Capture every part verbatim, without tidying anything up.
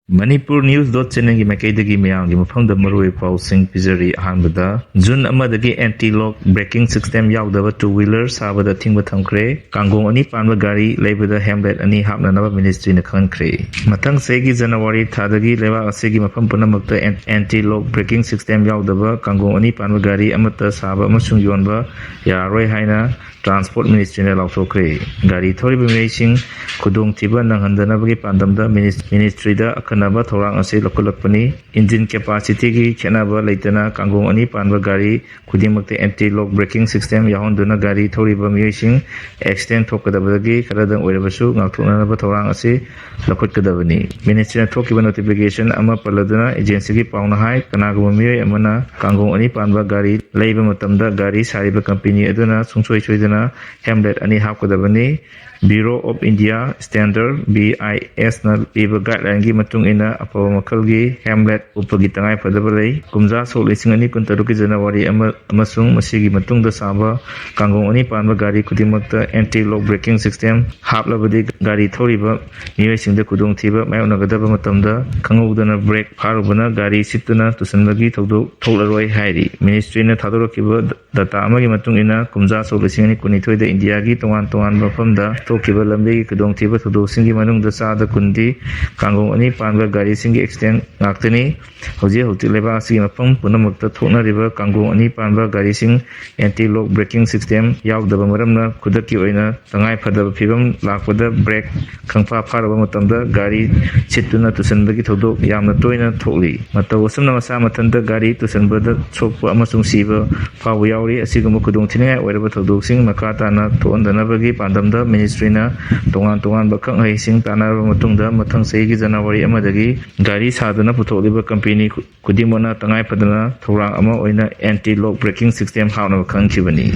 Manipur News dot channelꯒꯤ ꯃꯥꯏꯀꯩꯗꯒꯤ ꯃꯌꯥꯝꯒꯤ ꯃꯐꯝꯗ ꯃꯔꯨꯑꯣꯏꯕ ꯄꯥꯎꯁꯤꯡ ꯄꯤꯖꯔꯤ꯫ ꯑꯍꯥꯟꯕꯗ, ꯖꯨꯟ ꯑꯃꯗꯒꯤ anti lock braking system ꯌꯥꯎꯗꯕ two wheeler ꯁꯥꯕꯗ ꯑꯊꯤꯡꯕ ꯊꯝꯈ꯭ꯔꯦ꯫ ꯀꯥꯡꯒꯣꯡ ꯑꯅꯤ ꯄꯥꯟꯕ ꯒꯥꯔꯤ ꯂꯩꯕꯗ helmet ꯑꯅꯤ ꯍꯥꯞꯅꯅꯕ ministryꯅ ꯈꯪꯍꯟꯈ꯭ꯔꯦ꯫ ꯃꯊꯪ ꯆꯍꯤꯒꯤ ꯖꯅꯋꯥꯔꯤ ꯊꯥꯗꯒꯤ ꯂꯩꯕꯥꯛ ꯑꯁꯤꯒꯤ ꯃꯐꯝ ꯄꯨꯝꯅꯃꯛꯇ an-, anti lock braking system ꯌꯥꯎꯗꯕ ꯀꯥꯡꯒꯣꯡ ꯑꯅꯤ ꯄꯥꯟꯕ ꯒꯥꯔꯤ ꯑꯃꯠꯇ ꯁꯥꯕ ꯑꯃꯁꯨꯡ ꯌꯣꯟꯕ ꯌꯥꯔꯔꯣꯏ ꯍꯥꯏꯅ Transport ministryꯅ ꯂꯥꯎꯊꯣꯛꯈ꯭ꯔꯦ꯫ ꯒꯥꯔꯤ ꯊꯧꯔꯤꯕ ꯃꯤꯑꯣꯏꯁꯤꯡ ꯈꯨꯗꯣꯡꯊꯤꯕ ꯅꯪꯍꯟꯗꯅꯕꯒꯤ ꯄꯥꯟꯗꯝꯗ minis-, ministryꯗ ꯑꯈꯟꯅꯕ ꯊꯧꯔꯥꯡ ꯑꯁꯤ ꯂꯧꯈꯠꯂꯛꯄꯅꯤ꯫ Engine capacityꯒꯤ ꯈꯦꯠꯅꯕ ꯂꯩꯇꯅ ꯀꯥꯡꯒꯣꯡ ꯑꯅꯤ ꯄꯥꯟꯕ ꯒꯥꯔꯤ ꯈꯨꯗꯤꯡꯃꯛꯇ anti lock braking system ꯌꯥꯎꯍꯟꯗꯨꯅ ꯒꯥꯔꯤ ꯊꯧꯔꯤꯕ ꯃꯤꯑꯣꯏꯁꯤꯡ accident ꯊꯣꯛꯀꯗꯕꯗꯒꯤ ꯈꯔꯗꯪ ꯑꯣꯏꯔꯕꯁꯨ ꯉꯥꯛꯊꯣꯛꯅꯅꯕ ꯊꯧꯔꯥꯡ ꯑꯁꯤ ꯂꯧꯈꯠꯀꯗꯕꯅꯤ꯫ Ministryꯅ ꯊꯣꯛꯈꯤꯕ notification ꯑꯃ ꯄꯜꯂꯗꯨꯅ agencyꯒꯤ ꯄꯥꯎꯅ ꯍꯥꯏ, ꯀꯅꯥꯒꯨꯝꯕ ꯃꯤꯑꯣꯏ ꯑꯃꯅ ꯀꯥꯡꯒꯣꯡ ꯑꯅꯤ ꯄꯥꯟꯕ ꯒꯥꯔꯤ ꯂꯩꯕ ꯃꯇꯝꯗ ꯒꯥꯔꯤ ꯁꯥꯔꯤꯕ company ꯑꯗꯨꯅ ꯁꯨꯡꯁꯣꯏ ꯁꯣꯏꯗꯅ helmet ꯑꯅꯤ ꯍꯥꯞꯀꯗꯕꯅꯤ꯫ Bureau of India Standard, BISꯅ ꯄꯤꯕ guideline ꯃꯇꯨꯡ ꯏꯟꯅ ꯑꯐꯕ ꯃꯈꯜꯒꯤ helmet ꯎꯞꯄꯒꯤ ꯇꯉꯥꯏ ꯐꯗꯕ ꯂꯩ꯫ ꯀꯨꯝꯖꯥ ꯁꯣꯛ ꯂꯤꯁꯤꯡ ꯑꯅꯤ ꯀꯨꯟꯇꯔꯨꯛꯀꯤ ꯖꯅꯋꯥꯔꯤ ꯑꯃ ꯑꯃꯁꯨꯡ ꯃꯁꯤꯒꯤ ꯃꯇꯨꯡꯗ ꯁꯥꯕ ꯀꯥꯡꯒꯣꯡ ꯑꯅꯤ ꯄꯥꯟꯕ ꯒꯥꯔꯤ ꯈꯨꯗꯤꯡꯃꯛꯇ anti lock braking system ꯍꯥꯞꯂꯕꯗꯤ ꯒꯥꯔꯤ ꯊꯧꯔꯤꯕ ꯃꯤꯑꯣꯏꯁꯤꯡꯗ ꯈꯨꯗꯣꯡꯊꯤꯕ ꯃꯥꯌꯣꯛꯅꯒꯗꯕ ꯃꯇꯝꯗ ꯈꯪꯍꯧꯗꯅ brake ꯐꯥꯔꯨꯕꯅ ꯒꯥꯔꯤ ꯁꯤꯠꯇꯨꯅ ꯇꯨꯁꯟꯕꯒꯤ ꯊꯧꯗꯣꯛ ꯊꯣꯛꯂꯔꯣꯏ ꯍꯥꯏꯔꯤ꯫ Ministryꯅ ꯊꯥꯗꯣꯔꯛꯈꯤꯕ data ꯑꯃꯒꯤ ꯃꯇꯨꯡ ꯏꯟꯅ, ꯀꯨꯝꯖꯥ ꯁꯣꯛ ꯂꯤꯁꯤꯡ ꯑꯅꯤ ꯀꯨꯟꯅꯤꯊꯣꯏꯗ ꯏꯟꯗꯤꯌꯥꯒꯤ ꯇꯣꯉꯥꯟ ꯇꯣꯉꯥꯟꯕ ꯃꯐꯝꯗ ꯊꯣꯛꯈꯤꯕ ꯂꯝꯕꯤꯒꯤ ꯈꯨꯗꯣꯡꯊꯤꯕ ꯊꯧꯗꯣꯛꯁꯤꯡꯒꯤ ꯃꯅꯨꯡꯗ ꯆꯥꯗ ꯀꯨꯟꯗꯤ ꯀꯥꯡꯒꯣꯡ ꯑꯅꯤ ꯄꯥꯟꯕ ꯒꯥꯔꯤꯁꯤꯡꯒꯤ accident ꯉꯥꯛꯇꯅꯤ꯫ ꯍꯧꯖꯤꯛ ꯍꯧꯖꯤꯛ ꯂꯩꯕꯥꯛ ꯑꯁꯤꯒꯤ ꯃꯐꯝ ꯄꯨꯝꯅꯃꯛꯇ ꯊꯣꯛꯅꯔꯤꯕ ꯀꯥꯡꯒꯣꯡ ꯑꯅꯤ ꯄꯥꯟꯕ ꯒꯥꯔꯤꯁꯤꯡ anti lock braking system ꯌꯥꯎꯗꯕ ꯃꯔꯝꯅ ꯈꯨꯗꯛꯀꯤ ꯑꯣꯏꯅ ꯇꯉꯥꯏ ꯐꯗꯕ ꯐꯤꯕꯝ ꯂꯥꯛꯄꯗ brake ꯈꯪꯐꯥ ꯐꯥꯔꯕ ꯃꯇꯝꯗ ꯒꯥꯔꯤ ꯁꯤꯠꯇꯨꯅ ꯇꯨꯁꯟꯕꯒꯤ ꯊꯧꯗꯣꯛ ꯌꯥꯝꯅ ꯇꯣꯏꯅ ꯊꯣꯛꯂꯤ꯫ ꯃꯇꯧ ꯑꯁꯨꯝꯅ ꯃꯁꯥ ꯃꯊꯟꯇ ꯒꯥꯔꯤ ꯇꯨꯁꯟꯕꯗ ꯁꯣꯛꯄ ꯑꯃꯁꯨꯡ ꯁꯤꯕ ꯐꯥꯎꯕ ꯌꯥꯎꯔꯤ꯫ ꯑꯁꯤꯒꯨꯝꯕ ꯈꯨꯗꯣꯡꯊꯤꯅꯤꯡꯉꯥꯏ ꯑꯣꯏꯔꯕ ꯊꯧꯗꯣꯛꯁꯤꯡ ꯃꯈꯥ ꯇꯥꯅ ꯊꯣꯛꯍꯟꯗꯅꯕꯒꯤ ꯄꯥꯟꯗꯝꯗ ministryꯅ ꯇꯣꯉꯥꯟ ꯇꯣꯉꯥꯟꯕ ꯑꯈꯪ ꯑꯍꯩꯁꯤꯡ ꯇꯥꯟꯅꯔꯕ ꯃꯇꯨꯡꯗ ꯃꯊꯪ ꯆꯍꯤꯒꯤ ꯖꯅꯋꯥꯔꯤ ꯑꯃꯗꯒꯤ ꯒꯥꯔꯤ ꯁꯥꯗꯨꯅ ꯄꯨꯊꯣꯛꯂꯤꯕ company ꯈꯨ-, ꯈꯨꯗꯤꯡꯃꯛꯅ ꯇꯉꯥꯏ ꯐꯗꯅ ꯊꯧꯔꯥꯡ ꯑꯃ ꯑꯣꯏꯅ anti lock braking system ꯍꯥꯞꯅꯕ ꯈꯪꯈꯤꯕꯅꯤ꯫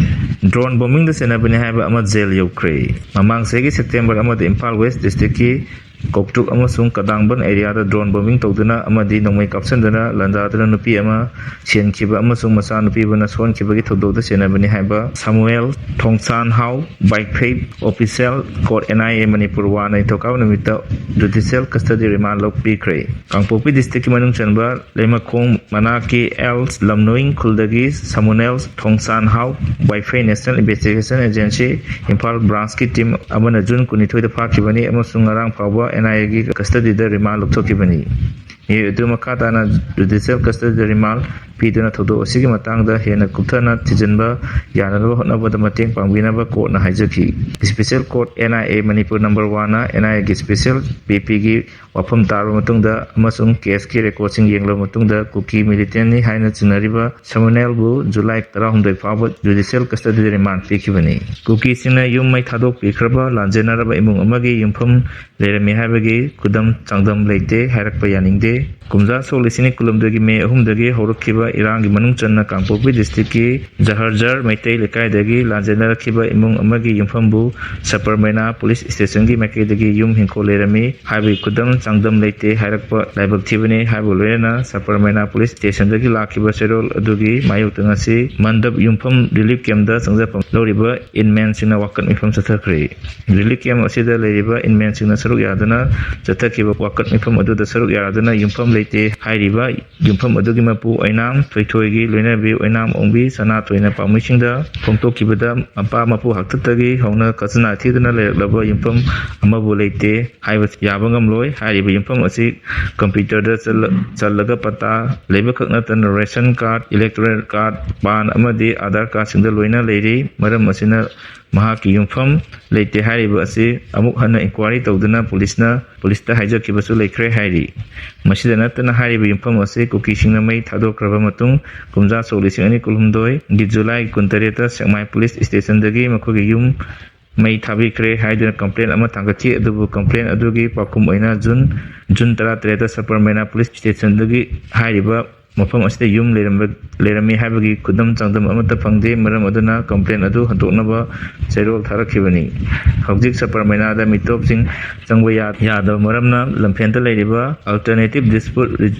Drone bombingꯗ ꯆꯦꯟꯅꯕꯅꯤ ꯍꯥꯏꯕ ꯑꯃ jail ꯌꯧꯈ꯭ꯔꯦ꯫ ꯃꯃꯥꯡ ꯆꯍꯤꯒꯤ September ꯑꯃꯗ ꯏꯝꯐꯥꯜ West districtꯀꯤ ꯀꯧꯇ꯭ꯔꯨꯛ ꯑꯃꯁꯨꯡ ꯀꯗꯥꯡꯕꯟ ꯑꯦꯔꯤꯌꯥꯗ ꯗ꯭ꯔꯣꯟ ꯕꯣꯝꯕꯤꯡ ꯇꯧꯗꯨꯅ ꯑꯃꯗꯤ ꯅꯣꯡꯃꯩ ꯀꯥꯞꯁꯤꯟꯗꯨꯅ ꯂꯥꯟꯗꯥꯗꯨꯅ ꯅꯨꯄꯤ ꯑꯃ ꯁꯤꯍꯟꯈꯤꯕ ꯑꯃꯁꯨꯡ ꯃꯆꯥꯅꯨꯄꯤ ꯑꯃꯅ ꯁꯣꯛꯍꯟꯈꯤꯕꯒꯤ ꯊꯧꯗꯣꯛꯇ ꯆꯦꯟꯅꯕꯅꯤ ꯍꯥꯏꯕ Samuel Thongsan Hao Baiphei official court, N I A Manipur ꯋꯥꯅ ꯅꯤꯡꯊꯧꯀꯥꯕ ꯅꯨꯃꯤꯠꯇ ꯖꯨꯗꯤꯁꯤꯌꯦꯜ ꯀꯁꯇꯗꯤ ꯔꯤꯃꯥꯟ ꯂꯧꯕꯤꯈ꯭ꯔꯦ꯫ ꯀꯥꯡꯄꯣꯛꯄꯤ ꯗꯤꯁꯇ꯭ꯔꯤꯛꯀꯤ ꯃꯅꯨꯡ ꯆꯟꯕ ꯂꯩꯃꯈꯣꯡ ꯃꯅꯥꯛꯀꯤ ꯑꯦꯜ ꯂꯝꯅꯣꯏꯡ ꯈꯨꯜꯗꯒꯤ Samuel Thongsan Hao Vaiphei national investigation agency Imphal ꯕ꯭ꯔꯥꯟꯁꯀꯤ ꯇꯤꯝ ꯑꯃꯅ ꯖꯨꯟ ꯀꯨꯟꯅꯤꯊꯣꯏꯗ ꯐꯥꯈꯤꯕꯅꯤ ꯑꯃꯁꯨꯡ ꯉꯔꯥꯡ ꯐꯥꯎꯕ ꯑꯦꯟ ꯑꯥꯏ ꯑꯦꯒꯤ ꯀꯁꯇꯗꯤꯗ ꯔꯤꯃꯥꯟ ꯂꯧꯊꯣꯛꯈꯤꯕꯅꯤ꯫ ꯃꯤꯑꯣꯏ ꯑꯗꯨ ꯃꯈꯥ ꯇꯥꯅ ꯖꯨꯗꯤꯁꯤꯌꯦꯜ ꯀꯁꯇꯗꯤꯗ ꯔꯤꯃꯥꯟ ꯄꯤꯗꯨꯅ ꯊꯧꯗꯣꯛ ꯑꯁꯤꯒꯤ ꯃꯇꯥꯡꯗ ꯍꯦꯟꯅ ꯀꯨꯞꯊꯅ ꯊꯤꯖꯤꯟꯕ ꯌꯥꯅꯅꯕ ꯍꯣꯠꯅꯕꯗ ꯃꯇꯦꯡ ꯄꯥꯡꯕꯤꯅꯕ ꯀꯣꯔꯠꯅ ꯍꯥꯏꯖꯈꯤ꯫ Special court, N I A Manipur number ꯋꯥꯟꯅ ꯑꯦꯟ ꯑꯥꯏ ꯑꯦꯒꯤ ꯏꯁꯄꯤꯁꯦꯜ ꯄꯤ ꯄꯤꯒꯤ ꯋꯥꯐꯝ ꯇꯥꯔꯕ ꯃꯇꯨꯡꯗ ꯑꯃꯁꯨꯡ ꯀꯦꯁꯀꯤ ꯔꯦꯀꯣꯔꯗꯁꯤꯡ ꯌꯦꯡꯂꯕ ꯃꯇꯨꯡꯗ ꯀꯨꯀꯤ ꯃꯤꯂꯤꯇꯦꯟꯅꯤ ꯍꯥꯏꯅ ꯆꯤꯡꯅꯔꯤꯕ ꯁꯃꯨꯅꯦꯜꯕꯨ ꯖꯨꯂꯥꯏ ꯇꯔꯥꯍꯨꯝꯗꯣꯏ ꯐꯥꯎꯕ ꯖꯨꯗꯤꯁꯤꯌꯦꯜ ꯀꯁꯇꯗꯤꯗ ꯔꯤꯃꯥꯟ ꯄꯤꯈꯤꯕꯅꯤ꯫ ꯀꯨꯀꯤꯁꯤꯡꯅ ꯌꯨꯝ ꯃꯩ ꯊꯥꯗꯣꯛꯄꯤꯈ꯭ꯔꯕ ꯂꯥꯟꯖꯦꯟꯅꯔꯕ ꯏꯃꯨꯡ ꯑꯃꯒꯤ ꯌꯨꯝꯐꯝ ꯂꯩꯔꯝꯃꯤ ꯍꯥꯏꯕꯒꯤ ꯈꯨꯗꯝ ꯆꯥꯡꯗꯝ ꯂꯩꯇꯦ ꯍꯥꯏꯔꯛꯄ ꯌꯥꯅꯤꯡꯗꯦ꯫ ꯀꯨꯝꯖꯥ ꯁꯣꯛ ꯂꯤꯁꯤꯡ ꯑꯅꯤ ꯀꯨꯟꯍꯨꯝꯗꯣꯏꯒꯤ ꯃꯦ ꯑꯍꯨꯝꯗꯒꯤ ꯍꯧꯔꯛꯈꯤꯕ ꯏꯔꯥꯡꯒꯤ ꯃꯅꯨꯡ ꯆꯟꯅ ꯀꯥꯡꯄꯣꯛꯄꯤ ꯗꯤꯁꯇ꯭ꯔꯤꯛꯀꯤ ꯖꯍꯔꯖꯔ ꯃꯩꯇꯩ ꯂꯩꯀꯥꯏꯗꯒꯤ ꯂꯥꯟꯖꯦꯟꯅꯔꯛꯈꯤꯕ ꯏꯃꯨꯡ ꯑꯃꯒꯤ ꯌꯨꯝꯐꯝꯕꯨ ꯁꯄꯔꯃꯩꯅꯥ ꯄꯨꯂꯤꯁ ꯁ꯭ꯇꯦꯁꯟꯒꯤ ꯃꯥꯏꯀꯩꯗꯒꯤ ꯌꯨꯝ ꯍꯤꯡꯈꯣꯜ ꯂꯩꯔꯝꯃꯤ ꯍꯥꯏꯕꯒꯤ ꯈꯨꯗꯝ ꯆꯥꯡꯗꯝ ꯂꯩꯇꯦ ꯍꯥꯏꯔꯛꯄ ꯂꯥꯏꯕꯛ ꯊꯤꯕꯅꯤ ꯍꯥꯏꯕꯒ ꯂꯣꯏꯅꯅ ꯁꯄꯔꯃꯩꯅꯥ ꯄꯨꯂꯤꯁ ꯁ꯭ꯇꯦꯁꯟꯗꯒꯤ ꯂꯥꯛꯈꯤꯕ ꯆꯦꯔꯣꯜ ꯑꯗꯨꯒꯤ ꯃꯥꯌꯣꯛꯇ ꯉꯁꯤ ꯃꯟꯗꯞ ꯌꯨꯝꯐꯝ ꯔꯤꯂꯤꯐ ꯀꯦꯝꯞꯇ ꯆꯪꯖꯐꯝ ꯂꯧꯔꯤꯕ ꯏꯟꯃꯦꯟꯁꯤꯡꯅ ꯋꯥꯀꯠ ꯃꯤꯐꯝ ꯆꯠꯊꯈ꯭ꯔꯦ꯫ ꯔꯤꯂꯤꯐ ꯀꯦꯝꯞ ꯑꯁꯤꯗ ꯂꯩꯔꯤꯕ ꯏꯟꯃꯦꯟꯁꯤꯡꯅ ꯁꯔꯨꯛ ꯌꯥꯗꯨꯅ ꯆꯠꯊꯈꯤꯕ ꯋꯥꯀꯠ ꯃꯤꯐꯝ ꯑꯗꯨꯗ ꯁꯔꯨꯛ ꯌꯥꯗꯨꯅ ꯌꯨꯝꯐꯝ ꯂꯩꯇꯦ ꯍꯥꯏꯔꯤꯕ ꯌꯨꯝꯐꯝ ꯑꯗꯨꯒꯤ ꯃꯄꯨ ꯑꯣꯏꯅꯥꯝ ꯊꯣꯏꯊꯣꯏꯒꯤ ꯂꯣꯏꯅꯕꯤ ꯑꯣꯏꯅꯥꯝ ꯑꯣꯡꯕꯤ ꯁꯅꯥꯊꯣꯏꯅ ꯄꯥꯎꯃꯤꯁꯤꯡꯗ ꯐꯣꯡꯗꯣꯛꯈꯤꯕꯗ ꯃꯄꯥ ꯃꯄꯨ ꯍꯥꯛꯇꯛꯇꯒꯤ ꯍꯧꯅ ꯈꯖꯅꯥ ꯊꯤꯗꯨꯅ ꯂꯩꯔꯛꯂꯕ ꯌꯨꯝꯐꯝ ꯑꯃꯕꯨ ꯂꯩꯇꯦ ꯍꯥꯏꯕ ꯌꯥꯕ ꯉꯝꯂꯣꯏ꯫ ꯍꯥꯏꯔꯤꯕ ꯌꯨꯝꯐꯝ ꯑꯁꯤ ꯀꯝꯄ꯭ꯌꯨꯇꯔꯗ ꯆꯜꯂ-, ꯆꯜꯂꯒ ꯄꯇꯥ ꯂꯩꯕꯈꯛ ꯅꯠꯇꯅ ꯔꯦꯁꯟ ꯀꯥꯔꯗ, ꯏꯂꯦꯛꯇꯣꯔꯦꯜ ꯀꯥꯔꯗ, ꯄꯥꯟ ꯑꯃꯗꯤ ꯑꯥꯙꯥꯔ ꯀꯥꯔꯗꯁꯤꯡꯗ ꯂꯣꯏꯅ ꯂꯩꯔꯤ꯫ ꯃꯔꯝ ꯑꯁꯤꯅ ꯃꯍꯥꯛꯀꯤ ꯌꯨꯝꯐꯝ ꯂꯩꯇꯦ ꯍꯥꯏꯔꯤꯕ ꯑꯁꯤ ꯑꯃꯨꯛ ꯍꯟꯅ ꯏꯟꯀ꯭ꯋꯥꯔꯤ ꯇꯧꯗꯨꯅ ꯄꯨꯂꯤꯁꯅ, ꯄꯨꯂꯤꯁꯇ ꯍꯥꯏꯖꯈꯤꯕꯁꯨ ꯂꯩꯈ꯭ꯔꯦ ꯍꯥꯏꯔꯤ꯫ ꯃꯁꯤꯗ ꯅꯠꯇꯅ ꯍꯥꯏꯔꯤꯕ ꯌꯨꯝꯐꯝ ꯑꯁꯤ ꯀꯨꯀꯤꯁꯤꯡꯅ ꯃꯩ ꯊꯥꯗꯣꯛꯈ꯭ꯔꯕ ꯃꯇꯨꯡ ꯀꯨꯝꯖꯥ ꯁꯣꯛ ꯂꯤꯁꯤꯡ ꯑꯅꯤ ꯀꯨꯟꯍꯨꯝꯗꯣꯏꯒꯤ ꯖꯨꯂꯥꯏ ꯀꯨꯟꯇꯔꯦꯠꯇ ꯁꯦꯛꯃꯥꯏ ꯄꯨꯂꯤꯁ ꯁ꯭ꯇꯦꯁꯟꯗꯒꯤ ꯃꯈꯣꯏꯒꯤ ꯌꯨꯝ ꯃꯩ ꯊꯥꯕꯤꯈ꯭ꯔꯦ ꯍꯥꯏꯗꯨꯅ ꯀꯝꯄ꯭ꯂꯦꯟ ꯑꯃ ꯊꯥꯡꯒꯠꯈꯤ꯫ ꯑꯗꯨꯕꯨ ꯀꯝꯄ꯭ꯂꯦꯟ ꯑꯗꯨꯒꯤ ꯄꯥꯎꯈꯨꯝ ꯑꯣꯏꯅ ꯖꯨꯟ, ꯖꯨꯟ ꯇꯔꯥꯇꯔꯦꯠꯇ ꯁꯄꯔꯃꯩꯅꯥ ꯄꯨꯂꯤꯁ ꯁ꯭ꯇꯦꯁꯟꯗꯒꯤ ꯍꯥꯏꯔꯤꯕ ꯃꯐꯝ ꯑꯁꯤꯗ ꯌꯨꯝ ꯂꯩꯔꯝꯕ ꯂꯩꯔꯝꯃꯤ ꯍꯥꯏꯕꯒꯤ ꯈꯨꯗꯝ ꯆꯥꯡꯗꯝ ꯑꯃꯠꯇ ꯐꯪꯗꯦ꯫ ꯃꯔꯝ ꯑꯗꯨꯅ complaint ꯑꯗꯨ ꯍꯟꯗꯣꯛꯅꯕ ꯆꯦꯔꯣꯜ ꯊꯥꯔꯛꯈꯤꯕꯅꯤ꯫ ꯍꯧꯖꯤꯛ ꯁꯕꯔꯃꯩꯅꯥꯗ ꯃꯤꯇꯣꯞꯁꯤꯡ ꯆꯪꯕ ꯌꯥ- ꯌꯥꯗꯕ ꯃꯔꯝꯅ ꯂꯝꯐꯦꯜꯗ ꯂꯩꯔꯤꯕ Alternative Dispute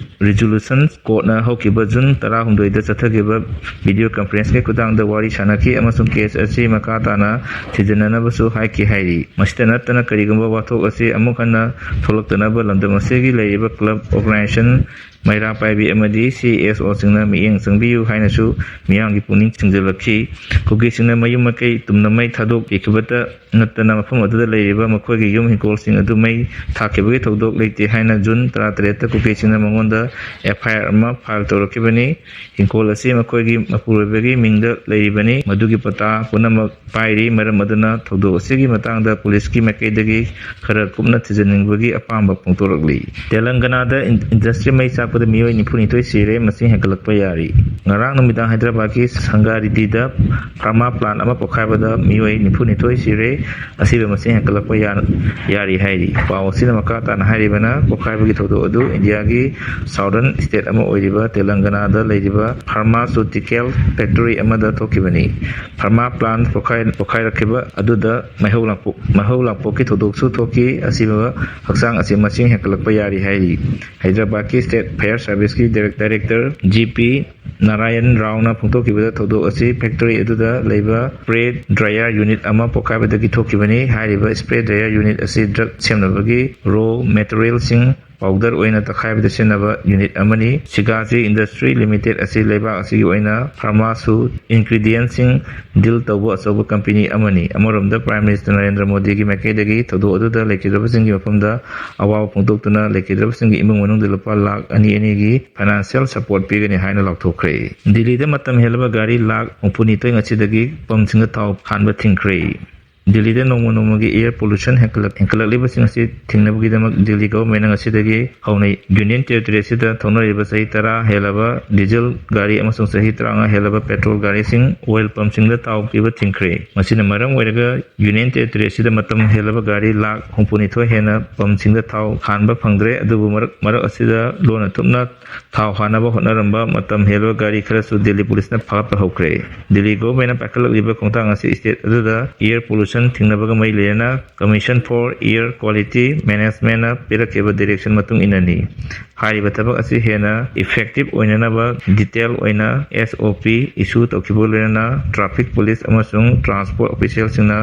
Resolution Courtꯅ ꯍꯧꯈꯤꯕ ꯖꯨꯟ ꯇꯔꯥꯍꯨꯝꯗꯣꯏꯗ ꯆꯠꯊꯈꯤꯕ video conferenceꯀꯤ ꯈꯨꯠꯊꯥꯡꯗ ꯋꯥꯔꯤ ꯁꯥꯅꯈꯤ ꯑꯃꯁꯨꯡ case ꯑꯁꯤ ꯃꯈꯥ ꯇꯥꯅ ꯊꯤꯖꯤꯟꯅꯅꯕꯁꯨ ꯍꯥꯏꯈꯤ ꯍꯥꯏꯔꯤ꯫ ꯃꯁꯤꯇ ꯅꯠꯇꯅ, ꯀꯔꯤꯒꯨꯝꯕ ꯋꯥꯊꯣꯛ ꯑꯁꯤ ꯑꯃꯨꯛ ꯍꯟꯅ ꯊꯣꯛꯂꯛꯇꯅꯕ ꯂꯝꯗꯝ ꯑꯁꯤꯒꯤ ꯂꯩꯔꯤꯕ club, organization, ꯃꯩꯔꯥ ꯄꯥꯏꯕꯤ ꯑꯃꯗꯤ C S Oꯁꯤꯡꯅ ꯃꯤꯠꯌꯦꯡ ꯆꯪꯕꯤꯌꯨ ꯍꯥꯏꯅꯁꯨ ꯃꯤꯌꯥꯝꯒꯤ ꯄꯨꯛꯅꯤꯡ ꯆꯤꯡꯁꯤꯜꯂꯛꯈꯤ꯫ ꯀꯨꯀꯤꯁꯤꯡꯅ ꯃꯌꯨꯝ ꯃꯀꯩ ꯇꯨꯝꯅ ꯃꯩ ꯊꯥꯗꯣꯛꯈꯤꯕꯇ ꯅꯠꯇꯅ ꯃꯐꯝ ꯑꯗꯨꯗ ꯂꯩꯔꯤꯕ ꯃꯈꯣꯏꯒꯤ ꯌꯨꯝ ꯍꯤꯡꯈꯣꯜꯁꯤꯡ ꯑꯗꯨ ꯃꯩ ꯊꯥꯈꯤꯕꯒꯤ ꯊꯧꯗꯣꯛ ꯂꯩꯇꯦ ꯍꯥꯏꯅ ꯖꯨꯟ ꯇꯔꯥꯇꯔꯦꯠꯇ ꯀꯨꯀꯤꯁꯤꯡꯅ ꯃꯉꯣꯟꯗ F I R ꯑꯃ file ꯇꯧꯔꯛꯈꯤꯕꯅꯤ꯫ ꯍꯤꯡꯈꯣꯜ ꯑꯁꯤ ꯃꯈꯣꯏꯒꯤ ꯃꯄꯨꯔꯣꯏꯕꯒꯤ ꯃꯤꯡꯗ ꯂꯩꯔꯤꯕꯅꯤ꯫ ꯃꯗꯨꯒꯤ ꯄꯇꯥ ꯄꯨꯝꯅꯃꯛ ꯄꯥꯏꯔꯤ꯫ ꯃꯔꯝ ꯑꯗꯨꯅ ꯊꯧꯗꯣꯛ ꯑꯁꯤꯒꯤ ꯃꯇꯥꯡꯗ ꯄꯨꯂꯤꯁꯀꯤ ꯃꯥꯏꯀꯩꯗꯒꯤ ꯈꯔ ꯀꯨꯞꯅ ꯊꯤꯖꯤꯟꯅꯤꯡꯕꯒꯤ ꯑꯄꯥꯝꯕ ꯐꯣꯡꯗꯣꯔꯛꯂꯤ꯫ ꯇꯦꯂꯪꯒꯅꯥꯗ ꯏꯟ-, industry ꯃꯩ ꯆꯥꯛꯄꯗ ꯃꯤꯑꯣꯏ ꯅꯤꯐꯨꯅꯤꯊꯣꯏ ꯁꯤꯔꯦ, ꯃꯁꯤꯡ ꯍꯦꯟꯒꯠꯂꯛꯄ ꯌꯥꯔꯤ꯫ ꯉꯔꯥꯡ ꯅꯨꯃꯤꯗꯥꯡ ꯍꯥꯏꯗ꯭ꯔꯕꯥꯗꯀꯤ ꯁꯪꯒꯥꯔꯤꯗꯤꯗ ꯐꯥꯔꯃꯥ ꯄ꯭ꯂꯥꯟ ꯑꯃ ꯄꯣꯈꯥꯏꯕꯗ ꯃꯤꯑꯣꯏ ꯅꯤꯐꯨꯅꯤꯊꯣꯏ ꯁꯤꯔꯦ꯫ ꯑꯁꯤꯕ ꯃꯁꯤꯡ ꯍꯦꯟꯒꯠꯂꯛꯄ ꯌꯥ-, ꯌꯥꯔꯤ ꯍꯥꯏꯔꯤ꯫ ꯄꯥꯎ ꯑꯁꯤꯅ ꯃꯈꯥ ꯇꯥꯅ ꯍꯥꯏꯔꯤꯕꯅ, ꯄꯣꯈꯥꯏꯕꯒꯤ ꯊꯧꯗꯣꯛ ꯑꯗꯨ ꯏꯟꯗꯤꯌꯥꯒꯤ southern state ꯑꯃ ꯑꯣꯏꯔꯤꯕ ꯇꯦꯂꯪꯒꯅꯥꯗ ꯂꯩꯔꯤꯕ pharmaceutical factory ꯑꯃꯗ ꯊꯣꯛꯈꯤꯕꯅꯤ꯫ ꯐꯥꯔꯃꯥ ꯄ꯭ꯂꯥꯟ ꯄꯣꯈꯥꯏ-, ꯄꯣꯈꯥꯏꯔꯛꯈꯤꯕ ꯑꯗꯨꯗ ꯃꯩꯍꯧ ꯂꯥꯡꯄꯣꯛ-, ꯃꯩꯍꯧ ꯂꯥꯡꯄꯣꯛꯀꯤ ꯊꯧꯗꯣꯛꯁꯨ ꯊꯣꯛꯈꯤ꯫ ꯑꯁꯤꯕ ꯍꯛꯆꯥꯡ ꯑꯁꯤ ꯃꯁꯤꯡ ꯍꯦꯟꯒꯠꯂꯛꯄ ꯌꯥꯔꯤ ꯍꯥꯏꯔꯤ꯫ ꯍꯥꯏꯗ꯭ꯔꯕꯥꯗꯀꯤ state fire serviceꯀꯤ direct-, director G P Narayan ꯔꯥꯎꯅ ꯐꯣꯡꯗꯣꯛꯈꯤꯕꯗ, ꯊꯧꯗꯣꯛ ꯑꯁꯤ factory ꯑꯗꯨꯗ ꯂꯩꯕ spray dryer unit ꯑꯃ ꯄꯣꯈꯥꯏꯕꯗꯒꯤ ꯊꯣꯛꯈꯤꯕꯅꯤ꯫ ꯍꯥꯏꯔꯤꯕ spray dryer unit ꯑꯁꯤ drug ꯁꯦꯝꯅꯕꯒꯤ raw materialꯁꯤꯡ powder ꯑꯣꯏꯅ ꯇꯛꯈꯥꯏꯕꯗ ꯁꯤꯖꯤꯟꯅꯕ unit ꯑꯃꯅꯤ꯫ ꯁꯤꯒꯥꯖꯤ Industry Limited ꯑꯁꯤ ꯂꯩꯕꯥꯛ ꯑꯁꯤꯒꯤ ꯑꯣꯏꯅ pharmaceutical ingredientꯁꯤꯡ deal ꯇꯧꯕ ꯑꯆꯧꯕ company ꯑꯃꯅꯤ꯫ ꯑꯃꯔꯣꯝꯗ, Prime Minister ꯅꯔꯦꯟꯗ꯭ꯔ ꯃꯣꯗꯤꯒꯤ ꯃꯥꯏꯀꯩꯗꯒꯤ ꯊꯧꯗꯣꯛ ꯑꯗꯨꯗ ꯂꯩꯈꯤꯗ꯭ꯔꯕꯁꯤꯡꯒꯤ ꯃꯐꯝꯗ ꯑꯋꯥꯕ ꯐꯣꯡꯗꯣꯛꯇꯨꯅ, ꯂꯩꯈꯤꯗ꯭ꯔꯕꯁꯤꯡꯒꯤ ꯏꯃꯨꯡ ꯃꯅꯨꯡꯗ ꯂꯨꯄꯥ ꯂꯥꯈ ꯑꯅꯤ ꯑꯅꯤꯒꯤ financial support ꯄꯤꯒꯅꯤ ꯍꯥꯏꯅ ꯂꯥꯎꯊꯣꯛꯈ꯭ꯔꯦ꯫ ꯗꯤꯜꯂꯤꯗ ꯃꯇꯝ ꯍꯦꯜꯂꯕ ꯒꯥꯔꯤ ꯂꯥꯈ ꯍꯨꯝꯐꯨꯅꯤꯊꯣꯏ ꯉꯁꯤꯗꯒꯤ ꯄꯝꯁꯤꯡꯗ ꯊꯥꯎ ꯍꯥꯟꯕ ꯊꯤꯡꯈ꯭ꯔꯦ꯫ ꯗꯤꯜꯂꯤꯗ ꯅꯣꯡꯃ ꯅꯣꯡꯃꯒꯤ air pollution ꯍꯦꯟꯀꯠꯂꯛ-, ꯍꯦꯟꯀꯠꯂꯛꯂꯤꯕꯁꯤꯡ ꯑꯁꯤ ꯊꯤꯡꯅꯕꯒꯤꯗꯃꯛ ꯗꯤꯜꯂꯤ government ꯉꯁꯤꯗꯒꯤ ꯍꯧꯅ union territory ꯑꯁꯤꯗ ꯊꯧꯅꯔꯤꯕ ꯆꯍꯤ ꯇꯔꯥ ꯍꯦꯜꯂꯕ diesel ꯒꯥꯔꯤ ꯑꯃꯁꯨꯡ ꯆꯍꯤ ꯇꯔꯥꯃꯉꯥ ꯍꯦꯜꯂꯕ petrol ꯒꯥꯔꯤꯁꯤꯡ oil pumpꯁꯤꯡꯗ ꯊꯥꯎ ꯄꯤꯕ ꯊꯤꯡꯈ꯭ꯔꯦ꯫ ꯃꯁꯤꯅ ꯃꯔꯝ ꯑꯣꯏꯔꯒ union territory ꯑꯁꯤꯗ ꯃꯇꯝ ꯍꯦꯜꯂꯕ ꯒꯥꯔꯤ ꯂꯥꯈ ꯍꯨꯝꯐꯨꯅꯤꯊꯣꯏ ꯍꯦꯟꯅ pumpꯁꯤꯡꯗ ꯊꯥꯎ ꯍꯥꯟꯕ ꯐꯪꯗ꯭ꯔꯦ꯫ ꯑꯗꯨꯕꯨ ꯃꯔꯛ, ꯃꯔꯛ ꯑꯁꯤꯗ ꯂꯣꯟꯅ ꯊꯨꯞꯅ ꯊꯥꯎ ꯍꯥꯟꯅꯕ ꯍꯣꯠꯅꯔꯝꯕ ꯃꯇꯝ ꯍꯦꯜꯂꯕ ꯒꯥꯔꯤ ꯈꯔꯁꯨ ꯗꯤꯜꯂꯤ ꯄꯨꯂꯤꯁꯅ ꯐꯥꯒꯠꯄ ꯍꯧꯈ꯭ꯔꯦ꯫ ꯗꯤꯜꯂꯤ governmentꯅ ꯄꯥꯏꯈꯠꯂꯛꯂꯤꯕ ꯈꯣꯡꯊꯥꯡ ꯑꯁꯤ state ꯑꯗꯨꯗ air pollution ꯊꯤꯡꯅꯕꯒ ꯃꯔꯤ ꯂꯩꯅꯅ Commission for Air Quality Managementꯅ ꯄꯤꯔꯛꯈꯤꯕ direction ꯃꯇꯨꯡ ꯏꯟꯅꯅꯤ꯫ ꯍꯥꯏꯔꯤꯕ ꯊꯕꯛ ꯑꯁꯤ ꯍꯦꯟꯅ effective ꯑꯣꯏꯅꯅꯕ detail ꯑꯣꯏꯅ S O P issue ꯇꯧꯈꯤꯕꯒ ꯂꯣꯏꯅꯅ traffic police ꯑꯃꯁꯨꯡ transport officialꯁꯤꯡꯅ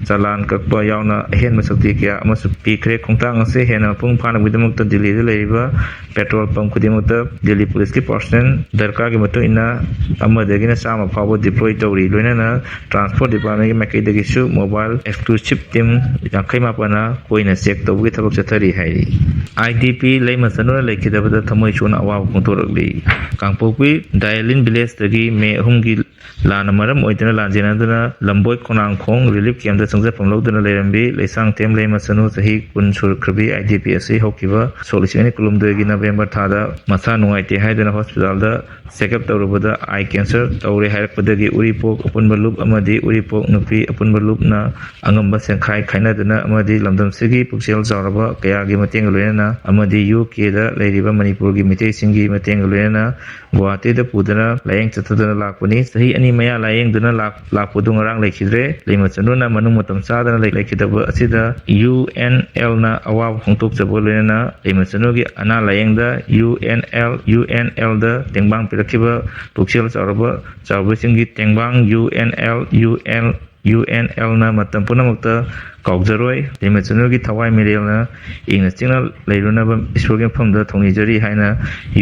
ꯆꯂꯥꯟ ꯀꯛꯄ ꯌꯥꯎꯅ ꯑꯍꯦꯟꯕ ꯁꯛꯇꯤ ꯀꯌꯥ ꯑꯃꯁꯨ ꯄꯤꯈ꯭ꯔꯦ꯫ ꯈꯣꯡꯊꯥꯡ ꯑꯁꯤ ꯍꯦꯟꯅ ꯃꯄꯨꯡ ꯐꯥꯅꯕꯒꯤꯗꯃꯛꯇ ꯗꯤꯜꯂꯤꯗ ꯂꯩꯔꯤꯕ petrol pump ꯈꯨꯗꯤꯡꯃꯛꯇ ꯗꯤꯜꯂꯤ ꯄꯨꯂꯤꯁꯀꯤ personnel ꯗꯔꯀꯥꯔꯒꯤ ꯃꯇꯨꯡ ꯏꯟꯅ ꯑꯃꯗꯒꯤꯅ ꯆꯥꯝꯃ ꯐꯥꯎꯕ deploy ꯇꯧꯔꯤ꯫ ꯂꯣꯏꯅꯅ transport departmentꯀꯤ ꯃꯥꯏꯀꯩꯗꯒꯤꯁꯨ mobile exclusive team ꯌꯥꯡꯈꯩ ꯃꯥꯄꯟꯅ ꯀꯣꯏꯅ check ꯇꯧꯕꯒꯤ ꯊꯕꯛ ꯆꯠꯊꯔꯤ ꯍꯥꯏꯔꯤ꯫ I D P ꯂꯩꯃ ꯆꯅꯨꯅ ꯂꯩꯈꯤꯗꯕꯗ ꯊꯃꯣꯏ ꯁꯣꯛꯅ ꯑꯋꯥꯕ ꯐꯣꯡꯗꯣꯔꯛꯂꯤ꯫ ꯀꯥꯡꯄꯣꯛꯄꯤ ꯗꯥꯏꯂꯤꯟ villageꯇꯒꯤ ꯃꯦ ꯑꯍꯨꯝꯒꯤ ꯂꯥꯟꯅ ꯃꯔꯝ ꯑꯣꯏꯗꯨꯅ ꯂꯥꯟꯖꯦꯟꯅꯗꯨꯅ ꯂꯝꯕꯣꯏ ꯈꯣꯡꯅꯥꯡꯈꯣꯡ relief campꯇ ꯆꯪꯖꯐꯝ ꯂꯧꯗꯨꯅ ꯂꯩꯔꯝꯕꯤ ꯂꯩꯁꯥꯡꯊꯦꯝ ꯂꯩꯃ ꯆꯅꯨ ꯆꯍꯤ ꯀꯨꯟ ꯁꯨꯔꯛꯈ꯭ꯔꯕꯤ I D P ꯑꯁꯤ ꯍꯧꯈꯤꯕ ꯁꯣꯛ ꯂꯤꯁꯤꯡ ꯑꯅꯤ ꯀꯨꯟꯍꯨꯝꯗꯣꯏꯒꯤ November ꯊꯥꯗ ꯃꯁꯥ ꯅꯨꯡꯉꯥꯏꯇꯦ ꯍꯥꯏꯗꯨꯅ hospitalꯗ check up ꯇꯧꯔꯨꯕꯗ eye cancer ꯇꯧꯔꯦ ꯍꯥꯏꯔꯛꯄꯗꯒꯤ ꯎꯔꯤꯄꯣꯛ ꯑꯄꯨꯟꯕ ꯂꯨꯞ ꯑꯃꯗꯤ ꯎꯔꯤꯄꯣꯛ ꯅꯨꯄꯤ ꯑꯄꯨꯟꯕ ꯂꯨꯞꯅ ꯑꯉꯝꯕ ꯁꯦꯟꯈꯥꯏ ꯈꯥꯏꯅꯗꯨꯅ ꯑꯃꯗꯤ ꯂꯝꯗꯝꯁꯤꯒꯤ ꯄꯨꯛꯆꯦꯜ ꯆꯥꯎꯔꯕ ꯀꯌꯥꯒꯤ ꯃꯇꯦꯡꯒ ꯂꯣꯏꯅꯅ ꯑꯃꯗꯤ U Kꯗ ꯂꯩꯔꯤꯕ ꯃꯅꯤꯄꯨꯔꯒꯤ ꯃꯤꯇꯩꯁꯤꯡꯒꯤ ꯃꯇꯦꯡꯒ ꯂꯣꯏꯅꯅ ꯒꯨꯋꯥꯍꯥꯇꯤꯗ ꯄꯨꯗꯨꯅ ꯂꯥꯌꯦꯡ ꯆꯠꯊꯗꯨꯅ ꯂꯥꯛꯄꯅꯤ꯫ ꯆꯍꯤ ꯑꯅꯤ ꯃꯌꯥ ꯂꯥꯌꯦꯡꯗꯨꯅ ꯂꯥꯛ-, ꯂꯥꯛꯄꯗꯨ ꯉꯔꯥꯡ ꯂꯩꯈꯤꯗ꯭ꯔꯦ꯫ ꯂꯩꯃꯆꯅꯨꯅ ꯃꯅꯨꯡ ꯃꯇꯝ ꯆꯥꯗꯅ ꯂꯩ-, ꯂꯩꯈꯤꯗꯕ ꯑꯁꯤꯗ U N Lꯅ ꯑꯋꯥꯕ ꯐꯣꯡꯗꯣꯛꯆꯕ ꯂꯣꯏꯅꯅ ꯂꯩꯃꯆꯅꯨꯒꯤ ꯑꯅꯥ ꯂꯥꯌꯦꯡꯗ U N L, U N Lꯗ ꯇꯦꯡꯕꯥꯡ ꯄꯤꯔꯛꯈꯤꯕ ꯄꯨꯛꯆꯦꯜ ꯆꯥꯎꯔꯕ ꯆꯥꯎꯕꯁꯤꯡꯒꯤ ꯇꯦꯡꯕꯥꯡ U N L, U N, U N Lꯅ ꯃꯇꯝ ꯄꯨꯝꯅꯃꯛꯇ ꯀꯥꯎꯖꯔꯣꯏ꯫ ꯂꯤꯃ ꯆꯅꯨꯒꯤ ꯊꯋꯥꯏ ꯃꯤꯔꯦꯜꯅ ꯏꯪꯅ ꯆꯤꯛꯅ ꯂꯩꯔꯨꯅꯕ ꯏꯁꯣꯔꯒꯤ ꯃꯐꯝꯗ ꯊꯧꯅꯤꯖꯔꯤ ꯍꯥꯏꯅ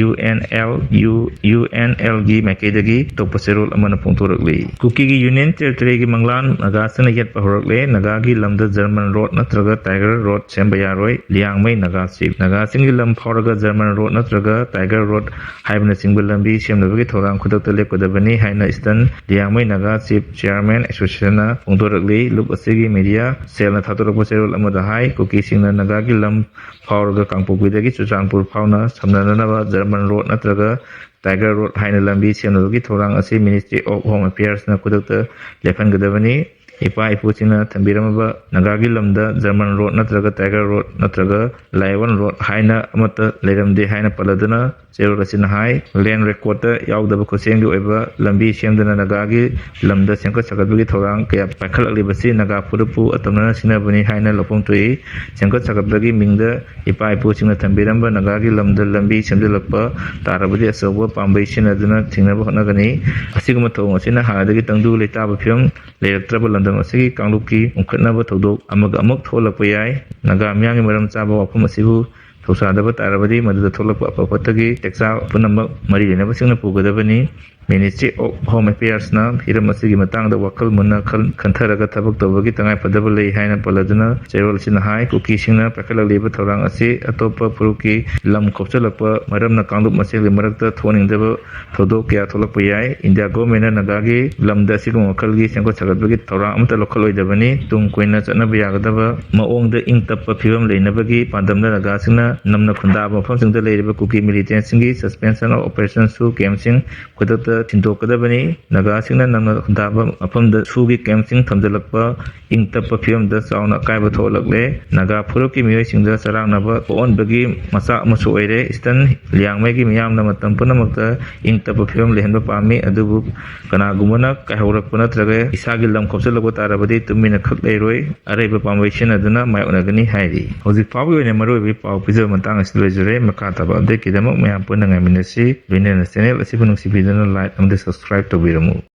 U N L, U, U N ꯑꯦꯜꯒꯤ ꯃꯥꯏꯀꯩꯗꯒꯤ ꯑꯇꯣꯞꯄ ꯆꯦꯔꯣꯜ ꯑꯃꯅ ꯐꯣꯡꯗꯣꯔꯛꯂꯤ꯫ ꯀꯨꯀꯤꯒꯤ ꯌꯨꯅꯤꯌꯟ ꯇꯦꯔꯤꯇꯣꯔꯤꯒꯤ ꯃꯪꯂꯥꯟ ꯅꯥꯒꯥꯁꯤꯡꯅ ꯌꯦꯠꯄ ꯍꯧꯔꯛꯂꯦ꯫ ꯅꯥꯒꯥꯒꯤ ꯂꯝꯗ ꯖꯔꯃꯟ ꯔꯣꯗ ꯅꯠꯇ꯭ꯔꯒ ꯇꯥꯏꯒꯔ ꯔꯣꯗ ꯁꯦꯝꯕ ꯌꯥꯔꯣꯏ꯫ ꯂꯤꯌꯥꯡꯃꯩ ꯅꯥꯒꯥ ꯆꯤꯐ꯫ ꯅꯥꯒꯥꯁꯤꯡꯒꯤ ꯂꯝ ꯐꯥꯎꯔꯒ ꯖꯔꯃꯟ ꯔꯣꯗ ꯅꯠꯇ꯭ꯔꯒ ꯇꯥꯏꯒꯔ ꯔꯣꯗ ꯍꯥꯏꯕꯅꯆꯤꯡꯕ ꯂꯝꯕꯤ ꯁꯦꯝꯅꯕꯒꯤ ꯊꯧꯔꯥꯡ ꯈꯨꯗꯛꯇ ꯂꯦꯞꯀꯗꯕꯅꯤ ꯍꯥꯏꯅ eastern Liangmai Naga chief chairmen ꯑꯦꯁꯣꯁꯤꯌꯦꯁꯟꯅ ꯐꯣꯡꯗꯣꯔꯛꯂꯤ꯫ ꯂꯨꯞ ꯑꯁꯤꯒꯤ ꯃꯤꯗꯤꯌꯥ ꯁꯦꯜꯅ ꯊꯥꯗꯣꯔꯛꯄ ꯆꯦꯔꯣꯜ ꯑꯃꯗ ꯍꯥꯏ, ꯀꯨꯀꯤꯁꯤꯡꯅ ꯅꯥꯒꯥꯒꯤ ꯂꯝ ꯐꯥꯎꯔꯒ ꯀꯥꯡꯄꯣꯛꯄꯤꯗꯒꯤ ꯆꯨꯔꯆꯥꯟꯄꯨꯔ ꯐꯥꯎꯅ ꯁꯝꯅꯅꯅꯕ ꯖꯔꯃꯟ ꯔꯣꯗ ꯅꯠꯇ꯭ꯔꯒ ꯇꯥꯏꯒꯔ ꯔꯣꯗ ꯍꯥꯏꯅ ꯂꯝꯕꯤ ꯁꯦꯝꯅꯕꯒꯤ ꯊꯧꯔꯥꯡ ꯑꯁꯤ Ministry of Home Affairsꯅ ꯈꯨꯗꯛꯇ ꯂꯦꯞꯍꯟꯒꯗꯕꯅꯤ꯫ ꯏꯄꯥ ꯏꯄꯨꯁꯤꯡꯅ ꯊꯝꯕꯤꯔꯝꯃꯕ ꯅꯥꯒꯥꯒꯤ ꯂꯝꯗ ꯖꯔꯃꯟ ꯔꯣꯗ ꯅꯠꯇ꯭ꯔꯒ ꯇꯥꯏꯒꯔ ꯔꯣꯗ ꯅꯠꯇ꯭ꯔꯒ ꯂꯥꯏꯑꯣꯟ ꯔꯣꯗ ꯍꯥꯏꯅ ꯑꯃꯠꯇ ꯂꯩꯔꯝꯗꯦ ꯍꯥꯏꯅ ꯄꯜꯂꯗꯨꯅ ꯆꯦꯔꯣꯜ ꯑꯁꯤꯅ ꯍꯥꯏ, ꯂꯦꯟ ꯔꯦꯀꯣꯔꯗꯇ ꯌꯥꯎꯗꯕ ꯈꯨꯠꯁꯦꯝꯒꯤ ꯑꯣꯏꯕ ꯂꯝꯕꯤ ꯁꯦꯝꯗꯨꯅ ꯅꯥꯒꯥꯒꯤ ꯂꯝꯗ ꯁꯦꯝꯒꯠ ꯁꯥꯒꯠꯄꯒꯤ ꯊꯧꯔꯥꯡ ꯀꯌꯥ ꯄꯥꯏꯈꯠꯂꯛꯂꯤꯕꯁꯤ ꯅꯥꯒꯥ ꯐꯨꯔꯨꯞꯄꯨ ꯑꯇꯝꯅꯅ ꯁꯤꯟꯅꯕꯅꯤ ꯍꯥꯏꯅ ꯂꯧꯐꯝ ꯊꯣꯛꯏ꯫ ꯁꯦꯝꯒꯠ ꯁꯥꯒꯠꯄꯒꯤ ꯃꯤꯡꯗ ꯏꯄꯥ ꯏꯄꯨꯁꯤꯡꯅ ꯊꯝꯕꯤꯔꯝꯕ ꯅꯥꯒꯥꯒꯤ ꯂꯝꯗ ꯂꯝꯕꯤ ꯁꯦꯝꯖꯤꯜꯂꯛꯄ ꯇꯥꯔꯕꯗꯤ ꯑꯆꯧꯕ ꯄꯥꯝꯕꯩ ꯁꯤꯖꯤꯟꯅꯗꯨꯅ ꯊꯤꯡꯅꯕ ꯍꯣꯠꯅꯒꯅꯤ꯫ ꯑꯁꯤꯒꯨꯝꯕ ꯊꯧꯑꯣꯡ ꯑꯁꯤꯅ ꯍꯥꯟꯅꯗꯒꯤ ꯇꯪꯗꯨ ꯂꯩꯇꯥꯕ ꯐꯤꯕꯝ ꯂꯩꯔꯛꯇ꯭ꯔꯕ ꯂꯝꯗꯝ ꯑꯁꯤꯒꯤ ꯀꯥꯡꯂꯨꯞꯀꯤ ꯎꯪꯈꯠꯅꯕ ꯊꯧꯗꯣꯛ ꯑꯃꯒ ꯑꯃꯨꯛ ꯊꯣꯛꯍꯜꯂꯛꯄ ꯌꯥꯏ꯫ ꯅꯥꯒꯥ ꯃꯤꯌꯥꯝꯒꯤ ꯃꯔꯝ ꯆꯥꯕ ꯋꯥꯐꯝ ꯑꯁꯤꯕꯨ ꯊꯧꯁꯥꯗꯕ ꯇꯥꯔꯕꯗꯤ ꯃꯗꯨꯗ ꯊꯣꯛꯂꯛꯄ ꯑꯐ ꯐꯠꯇꯒꯤ ꯇꯦꯛꯆꯥ ꯄꯨꯝꯅꯃꯛ ꯃꯔꯤ ꯂꯩꯅꯕꯁꯤꯡꯅ ꯄꯨꯒꯗꯕꯅꯤ꯫ Ministry of Home Affairsꯅ ꯍꯤꯔꯝ ꯑꯁꯤꯒꯤ ꯃꯇꯥꯡꯗ ꯋꯥꯈꯜ ꯃꯨꯟꯅ ꯈꯟ-, ꯈꯟꯊꯔꯒ ꯊꯕꯛ ꯇꯧꯕꯒꯤ ꯇꯉꯥꯏꯐꯗꯕ ꯂꯩ ꯍꯥꯏꯅ ꯄꯜꯂꯗꯨꯅ ꯆꯦꯔꯣꯜ ꯑꯁꯤꯅ ꯍꯥꯏ, ꯀꯨꯀꯤꯁꯤꯡꯅ ꯄꯥꯏꯈꯠꯂꯛꯂꯤꯕ ꯊꯧꯔꯥꯡ ꯑꯁꯤ ꯑꯇꯣꯞꯄ ꯐꯨꯔꯨꯞꯀꯤ ꯂꯝ ꯈꯣꯞꯆꯜꯂꯛꯄ ꯃꯔꯝꯅ ꯀꯥꯡꯂꯨꯞ ꯃꯁꯦꯜꯒꯤ ꯃꯔꯛꯇ ꯊꯣꯛꯍꯟꯅꯤꯡꯗꯕ ꯊꯧꯗꯣꯛ ꯀꯌꯥ ꯊꯣꯛꯂꯛꯄ ꯌꯥꯏ꯫ ꯏꯟꯗꯤꯌꯥ ꯒꯣꯚꯔꯟꯃꯦꯟꯠꯅ ꯅꯥꯒꯥꯒꯤ ꯂꯝꯗ ꯑꯁꯤꯒꯨꯝꯕ ꯃꯈꯜꯒꯤ ꯁꯦꯝꯒꯠ ꯁꯥꯒꯠꯄꯒꯤ ꯊꯧꯔꯥꯡ ꯑꯃꯠꯇ ꯂꯧꯈꯠꯂꯣꯏꯗꯕꯅꯤ꯫ ꯇꯨꯡ ꯀꯣꯏꯅ ꯆꯠꯅꯕ ꯌꯥꯒꯗꯕ ꯃꯑꯣꯡꯗ ꯏꯪ ꯇꯞꯄ ꯐꯤꯕꯝ ꯂꯩꯅꯕꯒꯤ ꯄꯥꯟꯗꯝꯗ ꯅꯥꯒꯥꯁꯤꯡꯅ ꯅꯝꯅ ꯈꯨꯟꯗꯥꯕ ꯃꯐꯝꯁꯤꯡꯗ ꯂꯩꯔꯤꯕ ꯀꯨꯀꯤ ꯃꯤꯂꯤꯇꯦꯟꯠꯁꯤꯡꯒꯤ Suspension of Operation ꯁꯨ ꯀꯦꯝꯞꯁꯤꯡ ꯈꯨꯗꯛꯇ ꯊꯤꯡꯗꯣꯛꯀꯗꯕꯅꯤ꯫ ꯅꯥꯒꯥꯁꯤꯡꯅ ꯅꯝꯅ ꯈꯨꯟꯗꯥꯕ ꯃꯐꯝꯗ ꯁꯨꯒꯤ ꯀꯦꯝꯞꯁꯤꯡ ꯊꯝꯖꯤꯜꯂꯛꯄ ꯏꯪ ꯇꯞꯄ ꯐꯤꯕꯝꯗ ꯆꯥꯎꯅ ꯑꯀꯥꯏꯕ ꯊꯣꯛꯍꯜꯂꯛꯂꯦ꯫ ꯅꯥꯒꯥ ꯐꯨꯔꯨꯞꯀꯤ ꯃꯤꯑꯣꯏꯁꯤꯡꯗ ꯆꯔꯥꯡꯅꯕ ꯄꯣꯛꯍꯟꯕꯒꯤ ꯃꯆꯥꯛ ꯑꯃꯁꯨ ꯑꯣꯏꯔꯦ꯫ ꯏꯁꯇꯔꯟ ꯂꯤꯌꯥꯡꯃꯩꯒꯤ ꯃꯤꯌꯥꯝꯅ ꯃꯇꯝ ꯄꯨꯝꯅꯃꯛꯇ ꯏꯪ ꯇꯞꯄ ꯐꯤꯕꯝ ꯂꯩꯍꯟꯕ ꯄꯥꯝꯃꯤ, ꯑꯗꯨꯕꯨ ꯀꯅꯥꯒꯨꯝꯕꯅ ꯀꯥꯏꯍꯧꯔꯛꯄ ꯅꯠꯇ꯭ꯔꯒ ꯏꯁꯥꯒꯤ ꯂꯝ ꯈꯣꯞꯆꯜꯂꯛꯄ ꯇꯥꯔꯕꯗꯤ ꯇꯨꯃꯤꯟꯅ ꯈꯛ ꯂꯩꯔꯣꯏ, ꯑꯔꯩꯕ ꯄꯥꯝꯕꯩ ꯁꯤꯖꯤꯟꯅꯗꯨꯅ ꯃꯥꯌꯣꯛꯅꯒꯅꯤ ꯍꯥꯏꯔꯤ꯫ ꯍꯧꯖꯤꯛ ꯐꯥꯎꯕꯒꯤ ꯑꯣꯏꯅ ꯃꯔꯨꯑꯣꯏꯕ ꯄꯥꯎ ꯄꯤꯖꯕ ꯃꯇꯥꯡ ꯑꯁꯤꯗ ꯂꯣꯏꯖꯔꯦ꯫ ꯃꯈꯥ ꯇꯥꯕ ꯑꯞꯗꯦꯠꯀꯤꯗꯃꯛ ꯃꯌꯥꯝ ꯄꯨꯟꯅ ꯉꯥꯏꯃꯤꯟꯅꯁꯤ꯫ ꯂꯣꯏꯅꯅ ꯆꯦꯅꯦꯜ ꯑꯁꯤꯕꯨ ꯅꯨꯡꯁꯤꯕꯤꯗꯨꯅ ꯂꯥꯏꯛ ꯑꯃꯗꯤ ꯁꯕꯁꯀ꯭ꯔꯥꯏꯕ ꯇꯧꯕꯤꯔꯝꯃꯨ꯫